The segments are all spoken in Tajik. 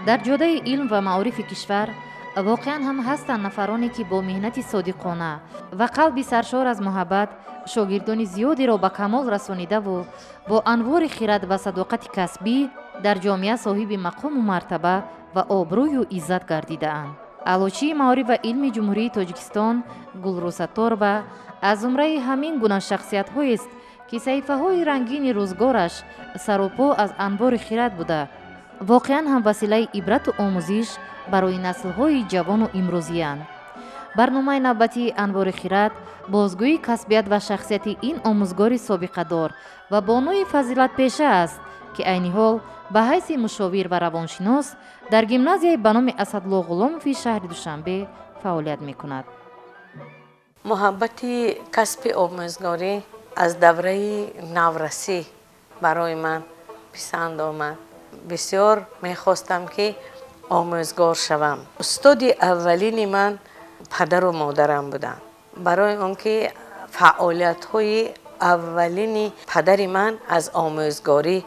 Дар ҷодаи илм ва маорифи кишвар воқеан ҳам ҳастанд нафароне, ки бо меҳнати содиқона ва қалби саршор аз муҳаббат шогирдони зиёдеро ба камол расонидаву бо анвори хирад ва садоқати касбӣ дар ҷомеа соҳиби мақому мартаба ва обрӯю иззат гардидаанд. Аълочии маориф ва илми Ҷумҳурии Тоҷикистон Гулрӯ Сатторова аз зумраи ҳамин гуна шахсиятҳоест, ки саҳифаҳои рангини рӯзгораш саропо аз анвори хирад буда, воқеан ҳам василаи ибрату омӯзиш барои наслҳои ҷавону имрӯзиянд. Барномаи навбатии «Анвори хирад» бозгӯии касбият ва шахсияти ин омӯзгори собиқадор ва бонуи фазилатпеша аст, ки айни ҳол ба ҳайси мушовир ва равоншинос дар гимназияи ба номи Асадулло Ғуломови шаҳри Душанбе фаъолият мекунад. Муҳаббати касби омӯзгорӣ аз давраи наврасӣ барои ман писанд омад. Бисёр мехостам, ки омӯзгор шавам. Устоди аввалини ман падару модарам буданд, барои он ки фаъолиятҳои аввалини падари ман аз омӯзгорӣ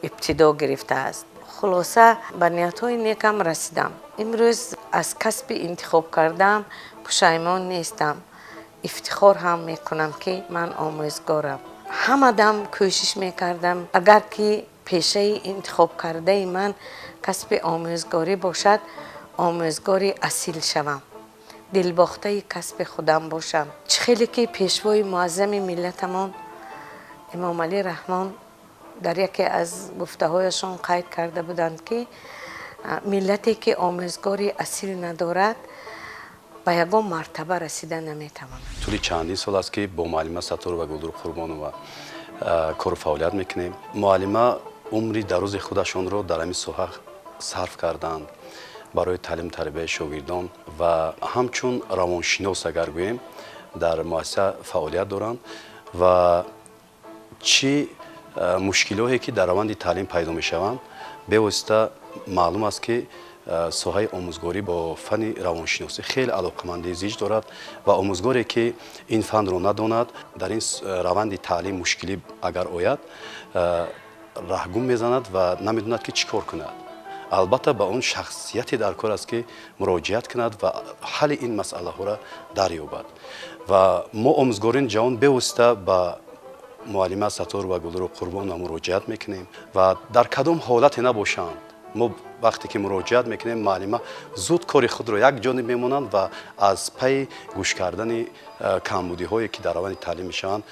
ибтидо гирифтааст. Хулоса, ба ниятҳои некам расидам. Имрӯз аз касби интихоб кардаам пушаймон нестам, ифтихор ҳам мекунам, ки ман омӯзгорам. Ҳамадам кӯшиш мекардам, агар ки пешаи интихобкардаи ман касби омӯзгорӣ бошад, омӯзгори асил шавам, дилбохтаи касби худам бошам. Чӣ хеле ки пешвои муаззами миллатамон Эмомалӣ Раҳмон дар яке аз гуфтаҳояшон қайд карда буданд, ки миллате, ки омӯзгори асил надорад, ба ягон мартаба расида наметавонад. Тӯли чандин сол аст, ки бо муаллима Сатторова Гулрӯ Қурбонова кору фаъолият мекунем. Муаллима умри дарози худашонро дар ҳамин соҳа сарф карданд барои таълиму тарбияи шогирдон ва ҳамчун равоншинос, агар гӯем, дар муассиса фаъолият доранд ва чӣ мушкилиҳое, ки дар раванди таълим пайдо мешаванд, бевосита маълум аст, ки соҳаи омӯзгорӣ бо фанни равоншиносӣ хеле алоқамандии зич дорад ва омӯзгоре, ки ин фанро надонад, дар ин раванди таълим мушкилӣ агар ояд, раҳгум мезанад ва намедонад, ки чӣ кор кунад. Албатта, ба он шахсияте дар кор аст, ки муроҷиат кунад ва ҳалли ин масъалаҳоро дарёбад. Ва мо, омӯзгорони ҷавон, бевосита ба муаллима Сатторова Гулрӯ Қурбонова муроҷиат мекунем ва дар кадом ҳолате набошанд, мо вақте ки муроҷиат мекунем, муаллима зуд кори худро як ҷониб мемонанд ва аз пайи гӯш кардани камбудиҳое, ки дар раванди таълим мешаванд,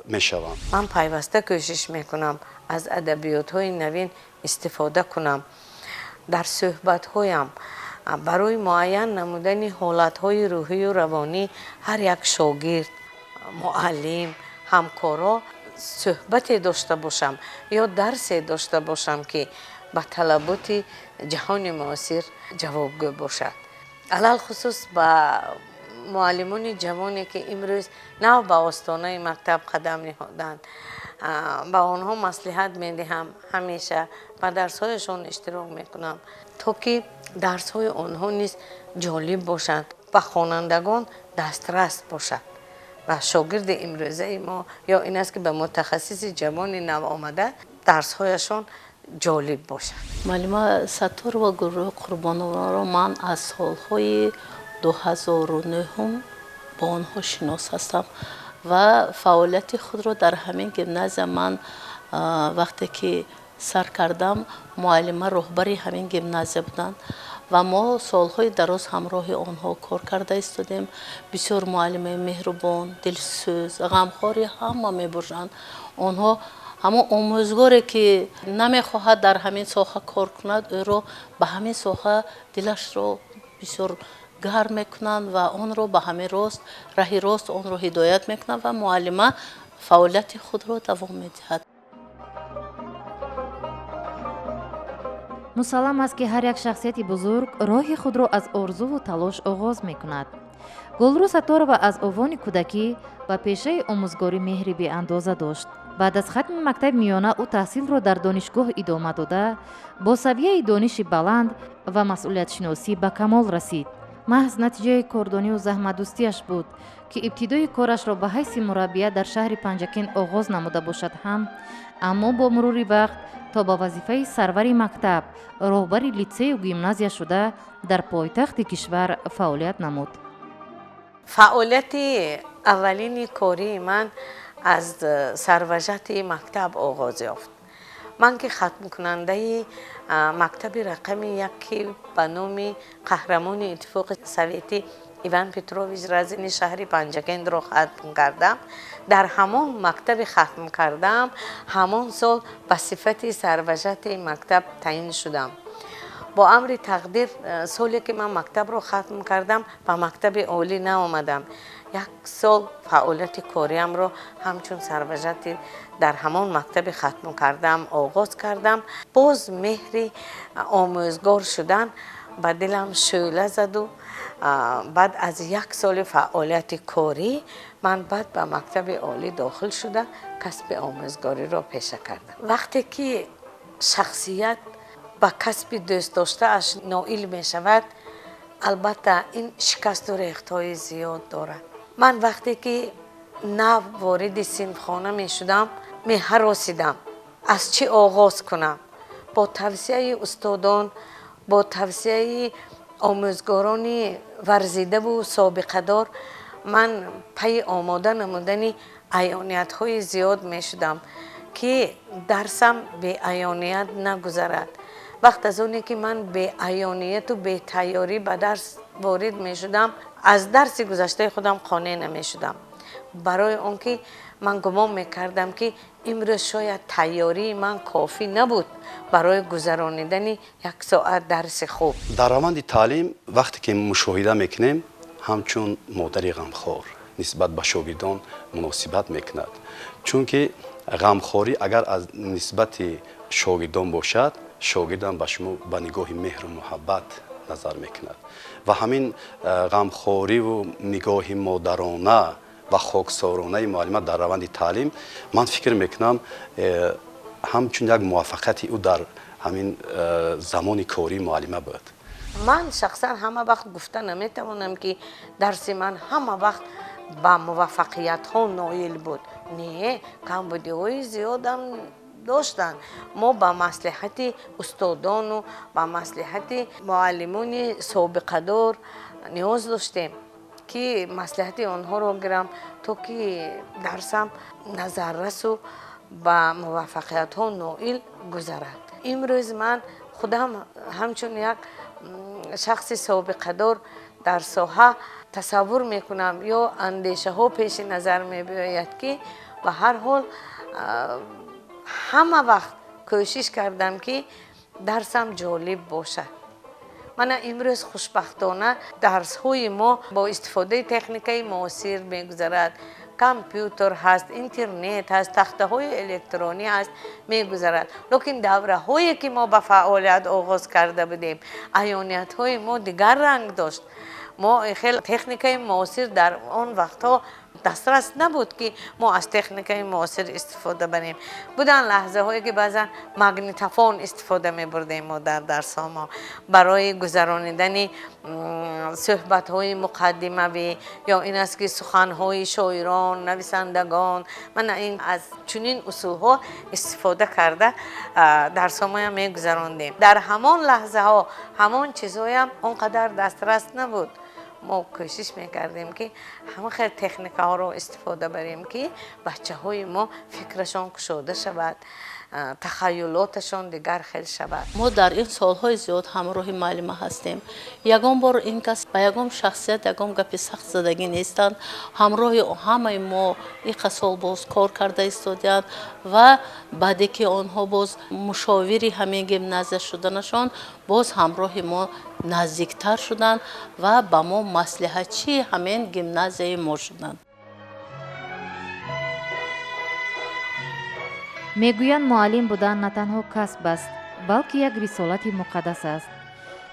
мешаванд. Ман пайваста кӯшиш мекунам аз адабиётҳои навин истифода кунам дар суҳбатҳоям барои муайян намудани ҳолатҳои рӯҳию равонӣ ҳар як шогирд, муаллим, ҳамкоро суҳбате дошта бошам ё дарсе дошта бошам, ки ба талаботи ҷаҳони муосир ҷавобгӯ бошад. Алалхусус ба муаллимони ҷавоне, ки имрӯз нав ба остонаи мактаб қадам ниҳоданд, ба онҳо маслиҳат медиҳам, ҳамеша ба дарсҳояшон иштирок мекунам, то ки дарсҳои онҳо низ ҷолиб бошанд, ба хонандагон дастрас бошад. Ва шогирди имрӯзаи мо ё ин аст, ки ба мутахассиси ҷавони навомада дарсҳояшон ҷолиб бошад. Муаллима Сатторова Гулрӯ Қурбонованаро ман аз солҳои 2009-ум бо онҳо шинос ҳастам ва фаъолияти худро дар ҳамин гимназия ман вақте ки сар кардам, муаллима роҳбари ҳамин гимназия буданд ва мо солҳои дароз ҳамроҳи онҳо кор карда истодем. Бисёр муаллимаи меҳрубон, дилсӯз, ғамхори ҳама мебошанд. Онҳо ҳамон омӯзгоре, ки намехоҳад дар ҳамин соҳа кор кунад, ӯро ба ҳамин соҳа дилашро бисёр гарм мекунанд ва онро ба ҳамин рост, раҳи рост онро ҳидоят мекунанд ва муаллима фаъолияти худро давом медиҳад. Мусаллам аст, ки ҳар як шахсияти бузург роҳи худро аз орзуву талош оғоз мекунад. Гулрӯ Сатторова аз овони кӯдакӣ ба пешаи омӯзгорӣ меҳри беандоза дошт. Баъд аз хатми мактаби миёна ӯ таҳсилро дар донишгоҳ идома дода, бо савияи дониши баланд ва масъулиятшиносӣ ба камол расид. Маҳз натиҷаи кордониву заҳматдӯстиаш буд, ки ибтидои корашро ба ҳайси мураббия дар шаҳри Панҷакент оғоз намуда бошад ҳам, аммо бо мурури вақт То ба вазифаи сарвари мактаб, роҳбари литсею гимназия шуда, дар пойтахти кишвар фаъолият намуд. Фаъолияти аввалини кории ман аз сарважати мактаб оғоз ёфт. Ман ки хатмкунандаи мактаби рақами яки ба номи қаҳрамони Иттифоқи Советӣ Иван Петрович Разини шаҳри Панҷакендро хатм кардам, дар ҳамон мактаби хатм кардаам ҳамон сол ба сифати сарважати мактаб таъин шудам. Бо амри тақдир, соле ки ман мактабро хатм кардам, ба мактаби олӣ наомадам. Як сол фаъолияти кориамро ҳамчун сарважати дар ҳамон мактаби хатм кардаам оғоз кардам. Боз меҳри омӯзгор шудан ба дилам шӯъла заду баъд аз як соли фаъолияти корӣ ман баъд ба мактаби олӣ дохил шуда, касби омӯзгориро пеша кардам. Вақте ки шахсият ба касби дӯстдоштааш ноил мешавад, албатта, ин шикасту рехтҳои зиёд дорад. Ман вақте ки нав вориди синфхона мешудам, меҳаросидам, аз чӣ оғоз кунам. Бо тавсияи устодон, бо тавсияи омӯзгорони варзидаву собиқадор ман пайи омода намудани аёниятҳои зиёд мешудам, ки дарсам беаёният нагузарад. Вақт аз оне ки ман беаёнияту бетайёрӣ ба дарс ворид мешудам, аз дарси гузаштаи худам қонеъ намешудам, барои он ки ман гумон мекардам, ки имрӯз шояд тайёрии ман кофӣ набуд барои гузаронидани як соат дарси хуб. Дар раванди таълим, вақте ки мушоҳида мекунем, ҳамчун модари ғамхор нисбат ба шогирдон муносибат мекунад, чунки ғамхорӣ агар аз нисбати шогирдон бошад, шогирдам ба шумо ба нигоҳи меҳру муҳаббат назар мекунад ва ҳамин ғамхориву нигоҳи модарона ва хоксоронаи муаллима дар раванди таълим, ман фикр мекунам, ҳамчун як муваффақияти ӯ дар ҳамин замони кории муаллима буд. Ман шахсан ҳама вақт гуфта наметавонам, ки дарси ман ҳама вақт ба муваффақиятҳо ноил буд. Не, камбудиҳои зиёдам доштанд. Мо ба маслиҳати устодону ба маслиҳати муаллимони собиқадор ниёз доштем, ки маслиҳати онҳоро гирам, то ки дарсам назаррасу ба муваффақиятҳо ноил гузарад. Имрӯз ман худам ҳамчун як шахси собиқадор дар соҳа тасаввур мекунам ё андешаҳо пеши назар мебиёяд, ки ба ҳар ҳол ҳама вақт кӯшиш кардам, ки дарсам ҷолиб бошад. Мана имрӯз хушбахтона дарсҳои мо бо истифодаи техникаи муосир мегузарад. Компютер ҳаст, интернет ҳаст, тахтаҳои электронӣ ҳаст, мегузарад. Лекин давраҳое ки мо ба фаъолият оғоз карда будем, аёниятҳои мо дигар ранг дошт. Мо хел техникаи муосир дар он вақтҳо дастрас набуд, ки мо аз техникаи муосир истифода барем. Буданд лаҳзаҳое, ки баъзан магнитофон истифода мебурдем мо дар дарсҳо мо барои гузаронидани суҳбатҳои муқаддимавӣ ё ин аст, ки суханҳои шоирон, нависандагон. Мана ин аз чунин усулҳо истифода карда дарсҳомоям мегузарондем. Дар ҳамон лаҳзаҳо ҳамон чизҳоям он қадар дастрас набуд. Мо кӯшиш мекардем, ки ҳама хел техникаҳоро истифода барем, ки бачаҳои мо фикрашон кушода шавад, тахаюлоташон дигар хел шавад. Мо дар ин солҳои зиёд ҳамроҳи муаллима ҳастем. Ягон бор ин кас ба ягон шахсият ягон гапи сахт задагӣ нестанд. Ҳамроҳи ҳамаи мо иқа сол боз кор карда истодианд ва баъде ки онҳо боз мушовири ҳамин гимназия шуданашон, боз ҳамроҳи мо наздиктар шуданд ва ба мо маслиҳатчии ҳамин гимназияи мо шуданд. Мегӯянд, муаллим будан на танҳо касб аст, балки як рисолати муқаддас аст.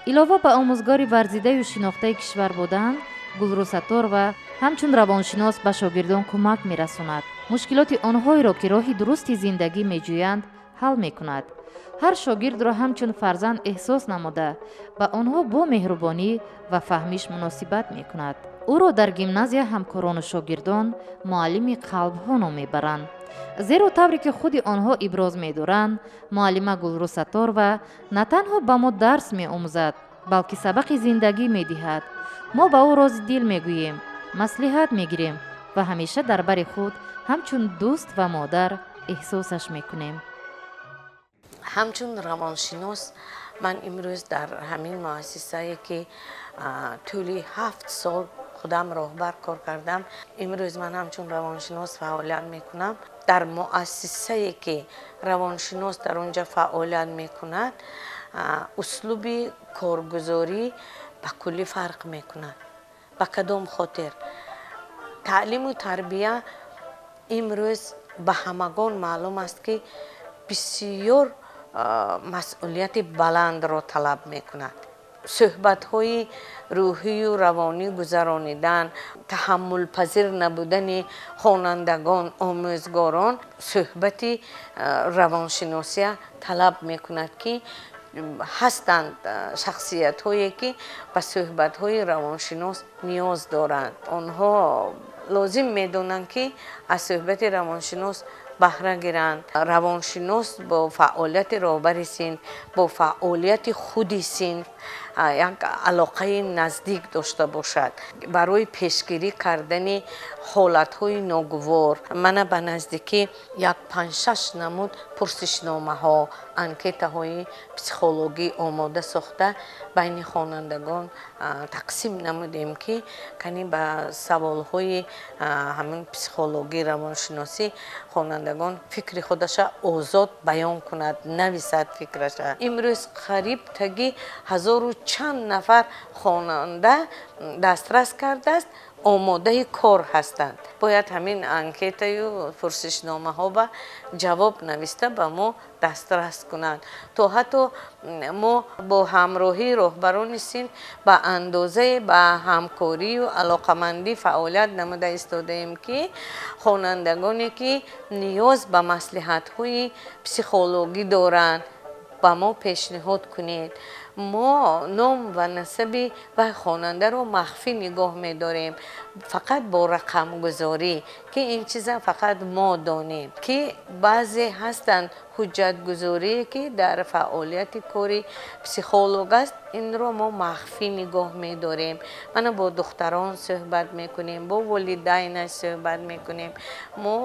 Илова ба омӯзгори варзидаю шинохтаи кишвар будан, Гулрӯ Сатторова ҳамчун равоншинос ба шогирдон кӯмак мерасонад, мушкилоти онҳоеро, ки роҳи дурусти зиндагӣ меҷӯянд, ҳал мекунад. Ҳар шогирдро ҳамчун фарзанд эҳсос намуда, ба онҳо бо меҳрубонӣ ва фаҳмиш муносибат мекунад. Ӯро дар гимназия ҳамкорону шогирдон муаллими қалбҳо ном мебаранд. Зеро тавре ки худи онҳо иброз медоранд, муаллима Гулрӯ Сатторова на танҳо ба мо дарс меомӯзад, балки сабақи зиндагӣ медиҳад. Мо ба ӯ рози дил мегӯем, маслиҳат мегирем ва ҳамеша дар бари худ ҳамчун дӯст ва модар эҳсосаш мекунем. Ҳамчун равоншинос ман имрӯз дар ҳамин муассисае, ки тӯли 7 сол худам роҳбар кор кардам, имрӯз ман ҳамчун равоншинос фаъолият мекунам. Дар муассисае, ки равоншинос дар он ҷо фаъолият мекунад, услуби коргузорӣ ба куллӣ фарқ мекунад. Ба кадом хотир? Таълиму тарбия имрӯз ба ҳамагон маълум аст, ки бисёр масъулияти баландро талаб мекунад. Суҳбатҳои рӯҳию равонӣ гузаронидан, таҳаммулпазир набудани хонандагон, омӯзгорон суҳбати равоншиносия талаб мекунад, ки ҳастанд шахсиятҳое, ки ба суҳбатҳои равоншинос ниёз доранд. Онҳо лозим медонанд, ки аз суҳбати равоншинос баҳра гиранд. Равоншинос бо фаъолияти роҳбари синф, бо фаъолияти худи синф як алоқаи наздик дошта бошад барои пешгирӣ кардани ҳолатҳои ногувор. Мана ба наздикӣ як 5-6 намуд пурсишномаҳо, анкетаҳои психологӣ омода сохта, байни хонандагон тақсим намудем, ки кани ба саволҳои ҳамин психологӣ, равоншиносӣ хонандагон фикри худаша озод баён кунад, нависад фикраша. Имрӯз қариб таги ҳазору чанд нафар хонанда дастрас кардааст, омодаи кор ҳастанд. Бояд ҳамин анкетаю пурсишномаҳо ба ҷавоб нависта ба мо дастрас кунанд, то ҳатто мо бо ҳамроҳии роҳбарони синф ба андозае ба ҳамкорию алоқамандӣ фаъолият намуда истодаем, ки хонандагоне, ки ниёз ба маслиҳатҳои психологӣ доранд, ба мо пешниҳод кунед. Мо ном ва насаби вай хонандаро махфӣ нигоҳ медорем, фақат бо рақамгузорӣ, ки ин чиза фақат мо донем, ки баъзе ҳастанд ҳуҷҷатгузорие, ки дар фаъолияти кори психолог аст, инро мо махфӣ нигоҳ медорем. Мана бо духтарон суҳбат мекунем, бо волидайнаш суҳбат мекунем. Мо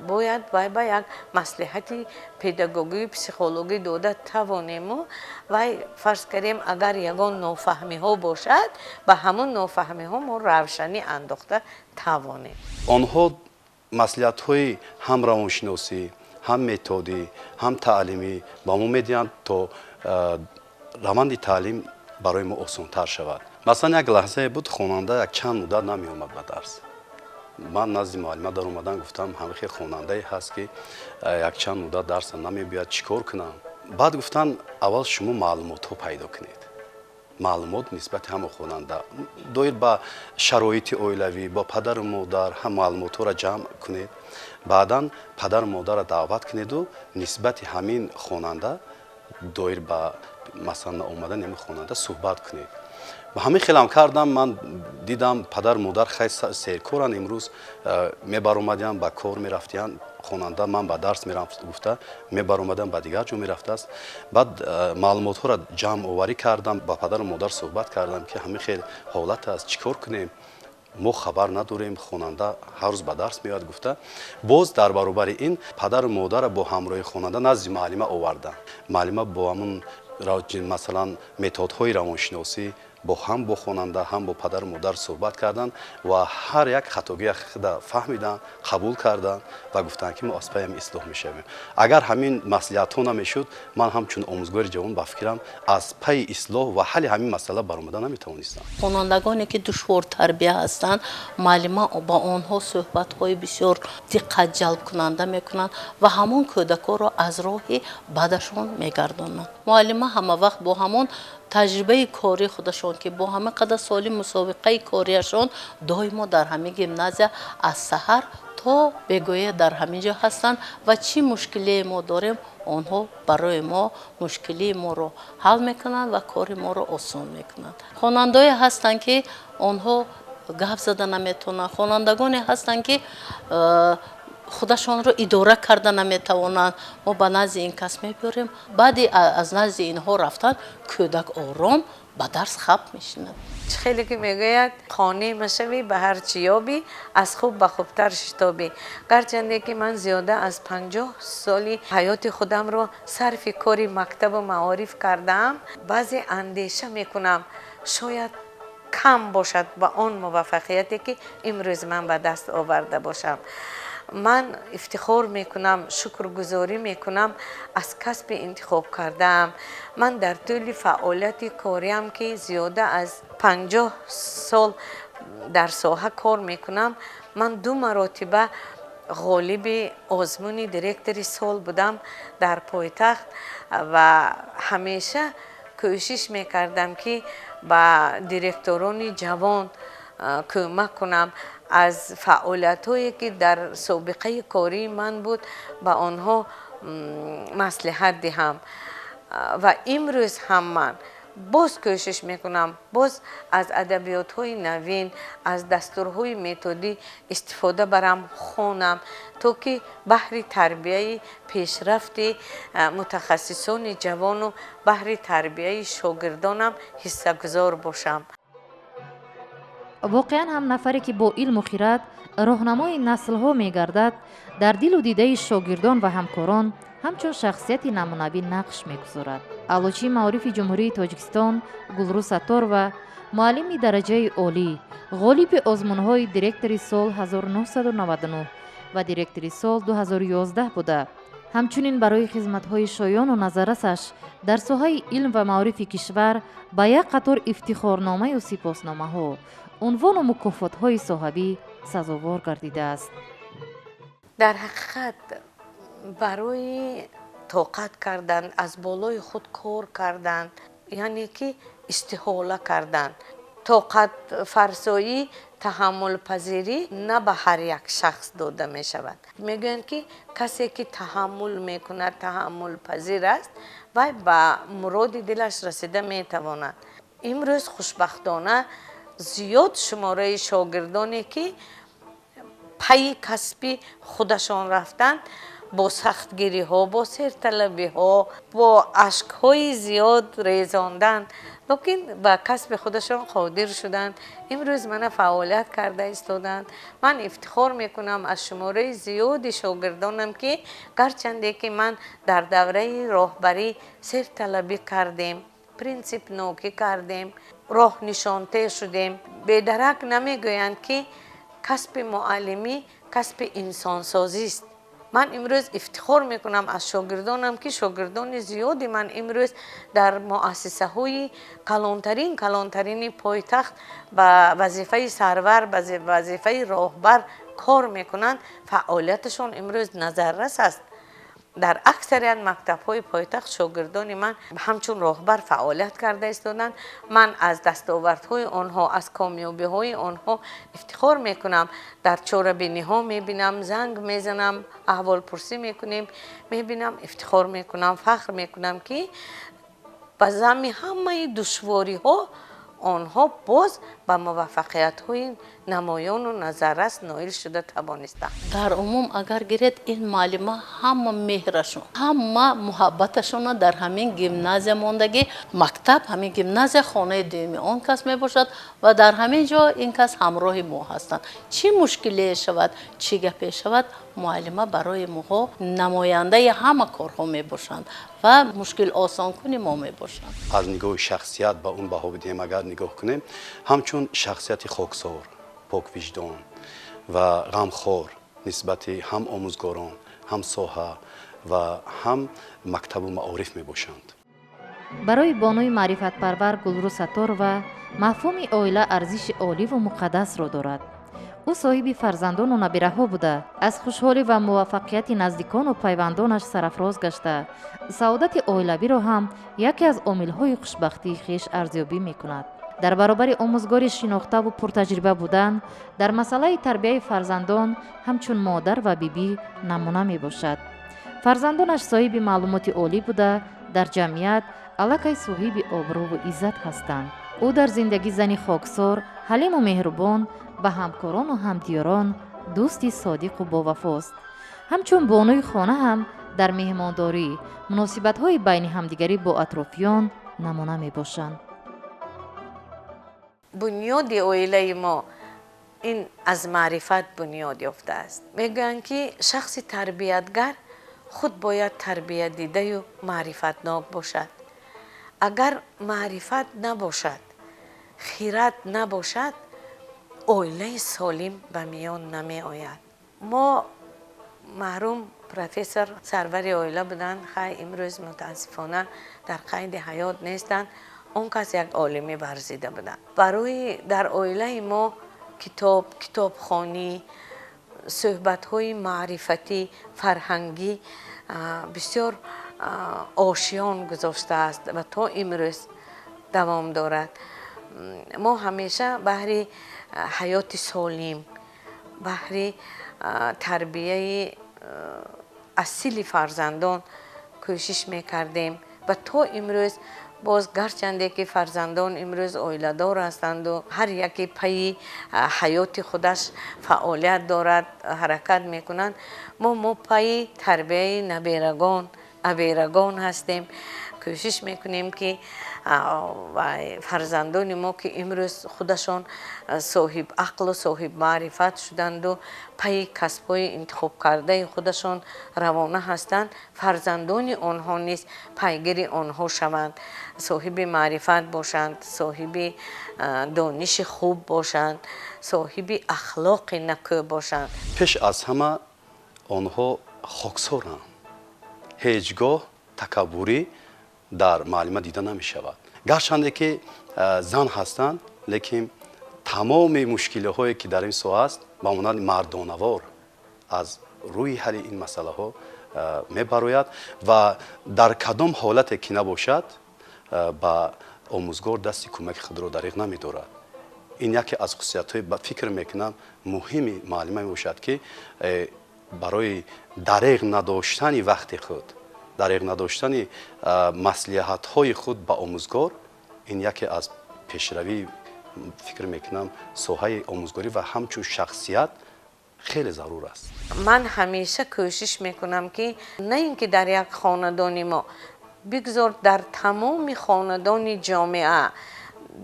бояд вай ба як маслиҳати педагогию психологӣ дода тавонему вай, фарз кардем, агар ягон нофаҳмиҳо бошад, ба ҳамон нофаҳмиҳо мо равшанӣ андохта тавонем. Онҳо маслиҳатҳои ҳам равоншиносӣ, ҳам методӣ, ҳам таълимӣ ба мо медиҳанд, то раванди таълим барои мо осонтар шавад. Масалан, як лаҳзае буд, хонанда як чанд муддат намеомад ба дарс. Ман назди муаллима даромадан гуфтам: ҳамихел хонандае ҳаст, ки якчанд муддат дарса намебиёяд, чӣ кор кунам? Баъд гуфтанд: аввал шумо маълумотҳо пайдо кунед, маълумот нисбати ҳама хонанда, доир ба шароити оилавӣ, бо падару модар ҳам маълумотҳоро ҷамъ кунед, баъдан падару модарро даъват кунеду нисбати ҳамин хонанда, доир ба масалан наомадани ҳамин хонанда суҳбат кунед. Ба ҳамин хелам кардам. Ман дидам, падару модар хай серкоранд, имрӯз мебаромадиям, ба кор мерафтиянд, хонанда ман ба дарс мерам гуфта мебаромадам, ба дигар ҷо мерафтааст. Баъд маълумотҳоро ҷамъ оварӣ кардам, ба падару модар суҳбат кардам, ки ҳамин хел ҳолат аст, чӣ кор кунем, мо хабар надорем, хонанда ҳар рӯз ба дарс меояд гуфта. Боз дар баробари ин падару модарро бо ҳамроҳи хонанда назди муаллима овардам. Муаллима бо ҳамун, масалан, методҳои равоншиносӣ бо ҳам бо хонанда, ҳам бо падару модар суҳбат карданд ва ҳар як хатогия худа фаҳмиданд, қабул карданд ва гуфтанд, ки мо аз паи ҳамин ислоҳ мешавем. Агар ҳамин маслиҳатҳо намешуд, ман ҳамчун омӯзгори ҷавон, ба фикрам, аз пайи ислоҳ ва ҳалли ҳамин масъала баромада наметавонистам. Хонандагоне, ки душвортарбия ҳастанд, муаллима ба онҳо суҳбатҳои бисёр диққатҷалбкунанда мекунанд ва ҳамон кӯдакҳоро аз роҳи бадашон мегардонанд. Муаллима ҳамавақт бо ҳамон таҷрибаи кори худашон, ки бо ҳама қадар соли мусобиқаи кориашон, доимо дар ҳамин гимназия аз саҳар То бегоя дар ҳамин ҷо ҳастанд ва чӣ мушкилие мо дорем, онҳо барои мо мушкилии моро ҳал мекунанд ва кори моро осон мекунанд. Хонандое ҳастанд, ки онҳо гап зада наметавонанд, хонандагоне ҳастанд, ки худашонро идора карда наметавонанд. Мо ба назди ин кас мебиёрем. Баъди аз назди инҳо рафтан, кӯдак ором ба дарс хаб мешинад. Чӣ хеле ки мегӯяд, қонеъ машавӣ ба ҳар чӣ ёбӣ, аз хуб ба хубтар шитобӣ. Гарчанде ки ман зиёда аз 50 соли ҳаёти худамро сарфи кори мактабу маориф кардаам, баъзе андеша мекунам, шояд кам бошад ба он муваффақияте, ки имрӯз ман ба даст оварда бошам. Ман ифтихор мекунам, шукргузорӣ мекунам аз касби интихоб кардаам. Ман дар тӯли фаъолияти кориам, ки зиёда аз 50 сол дар соҳа кор мекунам, ман ду маротиба ғолиби озмуни директори сол будам дар пойтахт ва ҳамеша кӯшиш мекардам, ки ба директорони ҷавон кӯмак кунам, аз фаъолиятҳое, ки дар собиқаи кории ман буд, ба онҳо маслиҳат диҳам. Ва имрӯз ҳам ман боз кӯшиш мекунам, боз аз адабиётҳои навин, аз дастурҳои методӣ истифода барам, хонам, то ки баҳри тарбияи пешрафти мутахассисони ҷавону баҳри тарбияи шогирдонам ҳиссагузор бошам. Воқеан ҳам, нафаре, ки бо илму хирад роҳнамои наслҳо мегардад, дар дилу дидаи шогирдон ва ҳамкорон ҳамчун шахсияти намунавӣ нақш мегузорад. Аълочии маорифи Ҷумҳурии Тоҷикистон Гулрӯ Сатторова, муаллими дараҷаи олӣ, ғолиби озмунҳои директори сол 1999 ва директори сол 2011 буда, ҳамчунин барои хизматҳои шоёну назаррасаш дар соҳаи илм ва маорифи кишвар ба як қатор ифтихорномаю сипосномаҳо, унвону мукофотҳои соҳавӣ сазовор гардидааст. Дар ҳақиқат, барои тоқат кардан, аз болои худ кор кардан, яъне ки истиҳола кардан, тоқатфарсоӣ, таҳаммулпазирӣ на ба ҳар як шахс дода мешавад. Мегӯянд, ки касе, ки таҳаммул мекунад, таҳаммулпазир аст, вай ба муроди дилаш расида метавонад. Имрӯз, хушбахтона, зиёд шумораи шогирдоне, ки пайи касби худашон рафтанд, бо сахтгириҳо, бо серталабиҳо, бо ашкҳои зиёд резондан, лекин ба касби худашон қодир шуданд. Имрӯз мана фаъолият карда истоданд. Ман ифтихор мекунам аз шумораи зиёди шогирдонам, ки гарчанде ки ман дар давраи роҳбарӣ серталабӣ кардем, принсипнокӣ кардем, роҳнишонте шудем, бедарак намегӯянд, ки касби муаллимӣ касби инсонсозист. Ман имрӯз ифтихор мекунам аз шогирдонам, ки шогирдони зиёди ман имрӯз дар муассисаҳои калонтарин, калонтарини пойтахт ба вазифаи сарвар, ба вазифаи роҳбар кор мекунанд. Фаъолияташон имрӯз назаррас аст. Дар аксарият мактабҳои пойтахт шогирдони ман ҳамчун роҳбар фаъолият карда истоданд. Ман аз дастовардҳои онҳо, аз комёбиҳои онҳо ифтихор мекунам. Дар чорабиниҳо мебинам, занг мезанам, аҳволпурсӣ мекунем, мебинам, ифтихор мекунам, фахр мекунам, ки ба замми ҳамаи душвориҳо онҳо боз ба муваффақиятҳои намоёну назаррас ноил шуда тавонистанд. Дар умум агар гиред, ин муаллима ҳама меҳрашон, ҳама муҳаббаташона дар ҳамин гимназия мондагӣ. Мактаб, ҳамин гимназия хонаи дуюми он кас мебошад ва дар ҳамин ҷо ин кас ҳамроҳи мо ҳастанд. Чӣ мушкилие шавад, чӣ гапе шавад, муаллима барои моҳо намояндаи ҳама корҳо мебошанд ва мушкил осонкуни мо мебошанд. Аз нигоҳи шахсият ба он баҳо бидиҳем, агар нигоҳ кунем, ҳамчун шахсияти хоксор, поквиҷдон ва ғамхор нисбати ҳам омӯзгорон, ҳам соҳа ва ҳам мактабу маориф мебошанд. Барои бонуи маърифатпарвар Гулрӯ Сатторова мафҳуми оила арзиши оливу муқаддасро дорад. Ӯ соҳиби фарзандону набираҳо буда, аз хушҳолӣ ва муваффақияти наздикону пайвандонаш сарафроз гашта, саодати оилавиро ҳам яке аз омилҳои хушбахтии хеш арзёбӣ мекунад. Дар баробари омӯзгори шинохтаву пуртаҷриба будан, дар масъалаи тарбияи фарзандон ҳамчун модар ва бибӣ намуна мебошад. Фарзандонаш соҳиби маълумоти олӣ буда, дар ҷамъият аллакай соҳиби обрӯву иззат ҳастанд. Ӯ дар зиндагӣ зани хоксор, ҳалиму меҳрубон, ба ҳамкорону ҳамдиёрон дӯсти содиқу бовафост. Ҳамчун бонуи хона ҳам дар меҳмондорӣ, муносибатҳои байни ҳамдигарӣ бо атрофиён намуна мебошанд. Бунёди оилаи мо ин аз маърифат бунёд ёфтааст. Мегӯянд, ки шахси тарбиятгар худ бояд тарбиятдидаю маърифатнок бошад. Агар маърифат набошад, хират набошад, оилаи солим ба миён намеояд. Мо маҳрум профессор сарвари оила буданд, хай имрӯз мутаассифона дар қайди ҳаёт нестанд. Он кас як олими варзида буданд. Барои дар оилаи мо китоб, китобхонӣ, суҳбатҳои маърифатӣ, фарҳангӣ бисёр ошиён гузоштааст ва то имрӯз давом дорад. Мо ҳамеша баҳри ҳаёти солим, баҳри тарбияи асили фарзандон кӯшиш мекардем ва то имрӯз боз, гарчанде ки фарзандон имрӯз оиладор ҳастанду ҳар яке пайи ҳаёти худаш фаъолият дорад, ҳаракат мекунанд, мо пайи тарбияи наберагон, аберагон ҳастем. Кӯшиш мекунем, ки фарзандони мо, ки имрӯз худашон соҳиб ақлу соҳиб маърифат шуданду пайи касбҳои интихобкардаи худашон равона ҳастанд, фарзандони онҳо низ пайгири онҳо шаванд, соҳиби маърифат бошанд, соҳиби дониши хуб бошанд, соҳиби ахлоқи накӯ бошанд. Пеш аз ҳама онҳо хоксоранд. Ҳеҷ гоҳ такаббурӣ дар муаллима дида намешавад. Гарчанде ки зан ҳастанд, лекин тамоми мушкилиҳое ки дар ин соҳа аст, ба монанди мардонавор аз рӯи ҳалли ин масъалаҳо мебарояд ва дар кадом ҳолате ки набошад, ба омӯзгор дасти кӯмаки худро дариғ намедорад. Ин яке аз хусусиятҳои, ба фикр мекунам, муҳими муаллима мебошад, ки барои дареғ надоштани вақти худ, дареғ надоштани маслиҳатҳои худ ба омӯзгор, ин яке аз пешравӣ, фикр мекунам, соҳаи омӯзгорӣ ва ҳамчун шахсият хеле зарур аст. Ман ҳамеша кӯшиш мекунам, ки на ин ки дар як хонадони мо, бигзор дар тамоми хонадони ҷомеа,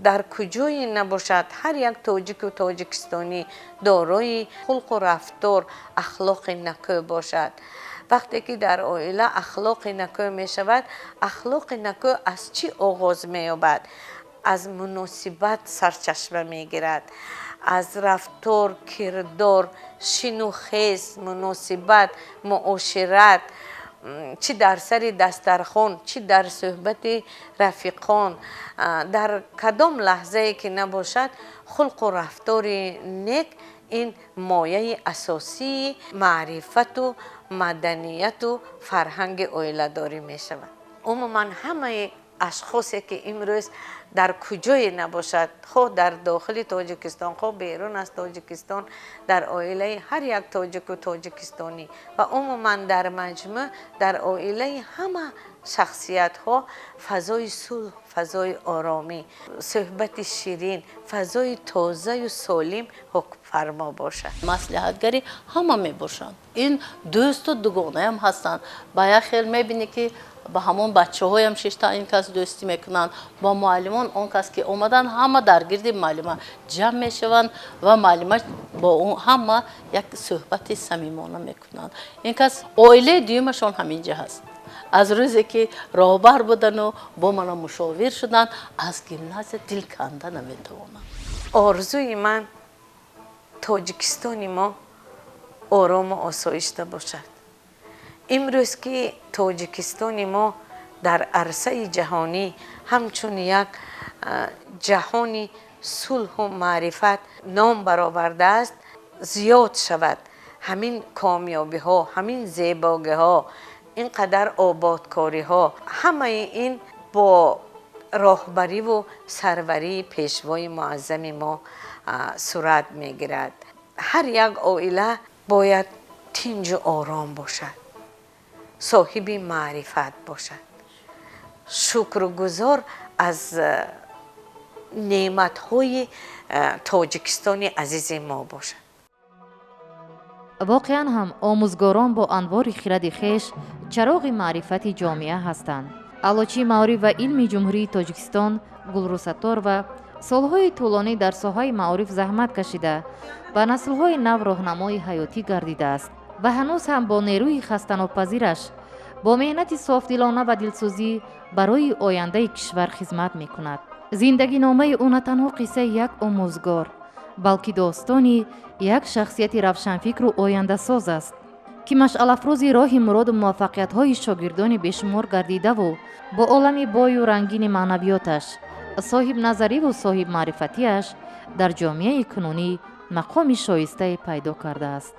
дар куҷое набошад, ҳар як тоҷику тоҷикистонӣ дорои хулқу рафтор, ахлоқи накӯ бошад. Вақте ки дар оила ахлоқи накӯ мешавад, ахлоқи накӯ аз чӣ оғоз меёбад? Аз муносибат сарчашма мегирад, аз рафтор, кирдор, шину хез, муносибат, муошират, чӣ дар сари дастархон, чӣ дар суҳбати рафиқон, дар кадом лаҳзае ки набошад, хулқу рафтори нек ин мояи асосии маърифату маданияту фарҳанги оиладорӣ мешавад. Умуман ҳамаи ашхосе ки имрӯз дар куҷое набошад, хоҳ дар дохили Тоҷикистон, хоҳ берун аз Тоҷикистон, дар оилаи ҳар як тоҷику тоҷикистонӣ ва умуман дар маҷмӯъ дар оилаи ҳама шахсиятҳо фазои сулҳ, фазои оромӣ, суҳбати ширин, фазои тозаю солим ҳукмфармо бошад. Маслиҳатгари ҳама мебошанд. Ин дӯсту дугонаям ҳастанд. Ба як хел мебинӣ, ки ба ҳамон бачаҳоям шишта ин кас дӯстӣ мекунанд, бо муаллимон он кас ки омаданд, ҳама дар гирди муаллима ҷамъ мешаванд ва муаллима бо ҳама як суҳбати самимона мекунанд. Ин кас оилаи дуюмашон ҳамин ҷа ҳаст. Аз рӯзе ки роҳбар будану бо мана мушовир шуданд, аз гимназия дил канда наметавонанд. Орзуи ман Тоҷикистони мо орому осоишта бошад. Имрӯз ки Тоҷикистони мо дар арсаи ҷаҳонӣ ҳамчун як ҷаҳони сулҳу маърифат ном баровардааст, зиёд шавад ҳамин комёбиҳо, ҳамин зебогиҳо, ин қадар ободкориҳо, ҳамаи ин бо Роҳбариву сарварии пешвои муаззами мо сурат мегирад. Ҳар як оила бояд тинҷу ором бошад, соҳиби маърифат бошад, шукргузор аз неъматҳои Тоҷикистони азизи мо бошад. Воқеан ҳам омӯзгорон бо анвори хиради хеш чароғи маърифати ҷомеа ҳастанд. Аълочии маориф ва илми Ҷумҳурии Тоҷикистон Гулрӯ Сатторова солҳои тӯлонӣ дар соҳаи маориф заҳмат кашида, ба наслҳои нав роҳнамои ҳаётӣ гардидааст ва ҳанӯз ҳам бо нерӯи хастанопазираш, бо меҳнати софдилона ва дилсӯзӣ барои ояндаи кишвар хизмат мекунад. Зиндагиномаи ӯ на танҳо қиссаи як омӯзгор, балки достони як шахсияти равшанфикру ояндасоз аст, ки машъалафрӯзи роҳи муроду муваффақиятҳои шогирдони бешумор гардидаву бо олами бою рангини маънавиёташ, соҳибназариву соҳибмаърифатиаш дар ҷомеаи кунунӣ мақоми шоистае пайдо кардааст.